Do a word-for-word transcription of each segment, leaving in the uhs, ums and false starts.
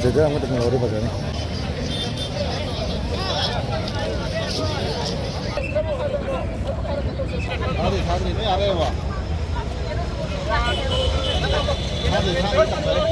ꯐꯖꯔꯦ, ꯑꯃꯇ ꯉꯧꯔꯗꯤ ꯐꯖꯅꯤ꯫ ꯊꯥꯗ꯭ꯔꯤ, ꯊꯥꯗ꯭ꯔꯤ, ꯅꯣꯏ ꯑꯥ ꯂꯩꯔꯕꯣ? ꯊꯥꯗ꯭ꯔꯤ, ꯊꯥꯗ꯭ꯔꯤ, ꯇꯪꯈꯥꯏ꯫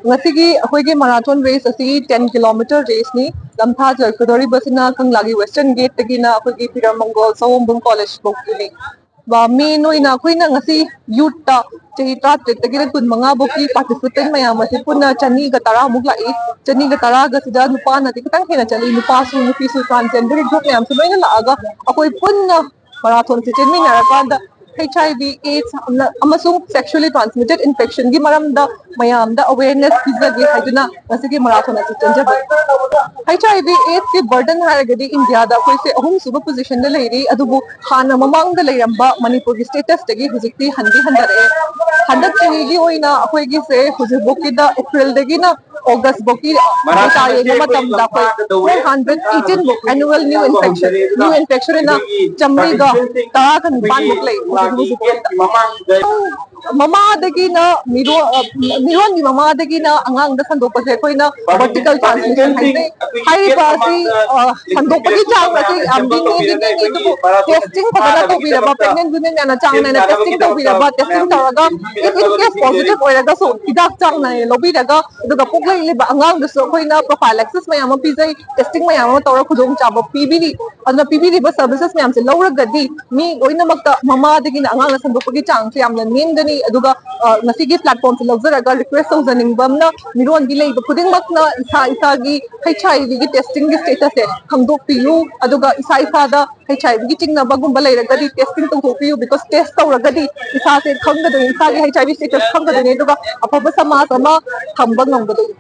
ꯉꯁꯤꯒꯤ ꯑꯩꯈꯣꯏꯒꯤ marathon race ꯑꯁꯤ ten kilometer race ꯅꯤ꯫ ꯂꯝꯊꯥ ꯆꯠꯀꯗꯧꯔꯤꯕꯁꯤꯅ ꯀꯪꯂꯥꯒꯤ western gate ꯇꯒꯤꯅ ꯑꯩꯈꯣꯏꯒꯤ ꯐꯤꯔꯝ ꯃꯪꯒꯣꯜ ꯁꯑꯣꯝꯕꯨꯡ college ꯐꯥꯎꯒꯤꯅꯤ꯫ ꯕ-, main ꯑꯣꯏꯅ ꯑꯩꯈꯣꯏꯅ ꯉꯁꯤ youth ꯇ ꯆꯍꯤ ꯇꯔꯥꯇꯔꯦꯠꯇꯒꯤꯅ ꯀꯨꯟꯃꯉꯥ ꯐꯥꯎꯒꯤ participant ꯃꯌꯥꯝ ꯑꯁꯤ ꯄꯨꯟꯅ ꯆꯅꯤꯒ ꯇꯔꯥꯃꯨꯛ ꯂꯥꯛꯏ꯫ ꯆꯅꯤꯒ ꯇꯔꯥꯒꯁꯤꯗ ꯅꯨꯄꯥꯅꯗꯤ ꯈꯤꯇꯪ ꯍꯦꯟꯅ ꯆꯠꯂꯤ꯫ ꯅꯨꯄꯥꯁꯨ, ꯅꯨꯄꯤꯁꯨ, transgender group ꯃꯌꯥꯝꯁꯨ ꯂꯣꯏꯅ ꯂꯥꯛꯑꯒ ꯑꯩꯈꯣꯏ ꯄꯨꯟꯅ marathon say ꯆꯦꯟꯃꯤꯟꯅꯔꯀꯥꯟꯗ H I V, AIDS ꯑꯃ-, ꯑꯃꯁꯨꯡ sexually transmitted infection ꯒꯤ ꯃꯔꯝꯗ ꯃꯌꯥꯝꯗ awareness ꯄꯤꯖꯒꯦ ꯍꯥꯏꯗꯨꯅ ꯉꯁꯤꯒꯤ marathon ꯑꯁꯤ ꯆꯦꯟꯖꯕꯅꯤ꯫ H I V AIDS ꯀꯤ burden ꯍꯥꯏꯔꯒꯗꯤ ꯏꯟꯗꯤꯌꯥꯗ ꯑꯩꯈꯣꯏꯁꯦ ꯑꯍꯨꯝꯁꯨꯕ position ꯗ ꯂꯩꯔꯤ, ꯑꯗꯨꯕꯨ ꯍꯥꯟꯅ ꯃꯃꯥꯡꯗ ꯂꯩꯔꯝꯕ ꯃꯅꯤꯄꯨꯔꯒꯤ status ꯇꯒꯤ ꯍꯧꯖꯤꯛꯇꯤ ꯍꯟꯗꯤ ꯍꯟꯊꯔꯛꯑꯦ꯫ ꯍꯟꯗꯛ ꯆꯍꯤꯒꯤ ꯑꯣꯏꯅ ꯑꯩꯈꯣꯏꯒꯤꯁꯦ ꯍꯧꯖꯤꯛꯐꯥꯎꯀꯤꯗ April ꯗꯒꯤꯅ August ꯐꯥꯎꯀꯤ data ꯌꯦꯡꯕ ꯃꯇꯝꯗ ꯑꯩꯈꯣꯏ four hundred eighteen ꯃꯨꯛ annual new infection, new infection ꯑꯣꯏꯅ ꯆꯥꯝꯃꯔꯤꯒ ꯇꯔꯥꯒ ꯅꯤꯄꯥꯟ ꯃꯨꯛ ꯂꯩ ꯍꯧꯖꯤꯛ ꯍꯧꯖꯤꯛ ꯐꯥꯎꯗ꯫ ꯃꯃꯥꯗꯒꯤꯅ ꯃꯤꯔꯣ-, ꯑ, ꯃꯤꯔꯣꯟꯒꯤ ꯃꯃꯥꯗꯒꯤꯅ ꯑꯉꯥꯡꯗ ꯁꯟꯗꯣꯛꯄꯁꯦ ꯑꯩꯈꯣꯏꯅ vertical transmission ꯍꯥꯏꯖꯩ꯫ ꯍꯥꯏꯔꯤꯕ ꯑꯁꯤ, ꯑ, ꯁꯟꯗꯣꯛꯄꯒꯤ ꯆꯥꯡ ꯑꯁꯤ ꯌꯥꯝꯗꯤ ꯅꯦꯝꯗꯤ ꯅꯦꯝꯃꯤ, ꯑꯗꯨꯕꯨ testing ꯐꯖꯅ ꯇꯧꯕꯤꯔꯕ, pregnant women ꯌꯥꯝꯅ ꯆꯥꯡ ꯅꯥꯏꯅ testing ꯇꯧꯕꯤꯔꯕ, testing ꯇꯧꯔꯒ if in case positive ꯑꯣꯏꯔꯒꯁꯨ ꯍꯤꯗꯥꯛ ꯆꯥꯡ ꯅꯥꯏꯅ ꯂꯧꯕꯤꯔꯒ, ꯑꯗꯨꯒ ꯄꯣꯛꯂꯛꯂꯤꯕ ꯑꯉꯥꯡꯗꯁꯨ ꯑꯩꯈꯣꯏꯅ prophylaxis ꯃꯌꯥꯝ ꯑꯃ ꯄꯤꯖꯩ, testing ꯃꯌꯥꯝ ꯑꯃ ꯇꯧꯔ ꯈꯨꯗꯣꯡꯆꯥꯕ ꯄꯤꯕꯤꯔꯤ꯫ ꯑꯗꯨꯅ ꯄꯤꯕꯤꯔꯤꯕ ꯁꯔꯚꯤꯁꯦꯁ ꯃꯌꯥꯝꯁꯦ ꯂꯧꯔꯒꯗꯤ ꯃꯤ ꯂꯣꯏꯅꯃꯛꯇ, ꯃꯃꯥꯗꯒꯤꯅ ꯑꯉꯥꯡꯅ ꯁꯟꯗꯣꯛꯄꯒꯤ ꯆꯥꯡꯁꯦ ꯌꯥꯝꯅ ꯅꯦꯝꯒꯅꯤ꯫ ꯑꯗꯨꯒ ꯉꯁꯤꯒꯤ ꯄ꯭ꯂꯦꯠꯐꯣꯝꯁꯦ ꯂꯧꯖꯔꯒ ꯔꯤꯀ꯭ꯋꯦꯁ ꯇꯧꯖꯅꯤꯡꯕ ꯑꯃꯅ, ꯃꯤꯔꯣꯟꯒꯤ ꯂꯩꯕ ꯈꯨꯗꯤꯡꯃꯛꯅ ꯏꯁꯥ ꯏꯁꯥꯒꯤ ꯍꯩꯆ ꯑꯥꯏ ꯚꯤꯒꯤ ꯇꯦꯁꯇꯤꯡꯒꯤ ꯁ꯭ꯇꯦꯇꯁꯁꯦ ꯈꯪꯗꯣꯛꯄꯤꯌꯨ꯫ ꯑꯗꯨꯒ ꯏꯁꯥ ꯏꯁꯥꯗ ꯍꯩꯆ ꯑꯥꯏ ꯚꯤꯒꯤ ꯆꯤꯡꯅꯕꯒꯨꯝꯕ ꯂꯩꯔꯒꯗꯤ ꯇꯦꯁꯇꯤꯡ ꯇꯧꯊꯣꯛꯄꯤꯌꯨ, ꯕꯤꯀꯣꯁ ꯇꯦꯁ ꯇꯧꯔꯒꯗꯤ ꯏꯁꯥꯁꯦ ꯈꯪꯒꯗꯣꯏꯅꯤ, ꯏꯁꯥꯒꯤ ꯍꯩꯆ ꯑꯥꯏ ꯚꯤ ꯁ꯭ꯇꯦꯇꯁ ꯈꯪꯒꯗꯣꯏꯅꯤ, ꯑꯗꯨꯒ ꯑꯐꯕ ꯁꯃꯥꯖ ꯑꯃ ꯊꯝꯕ ꯉꯝꯒꯗꯣꯏꯅꯤ꯫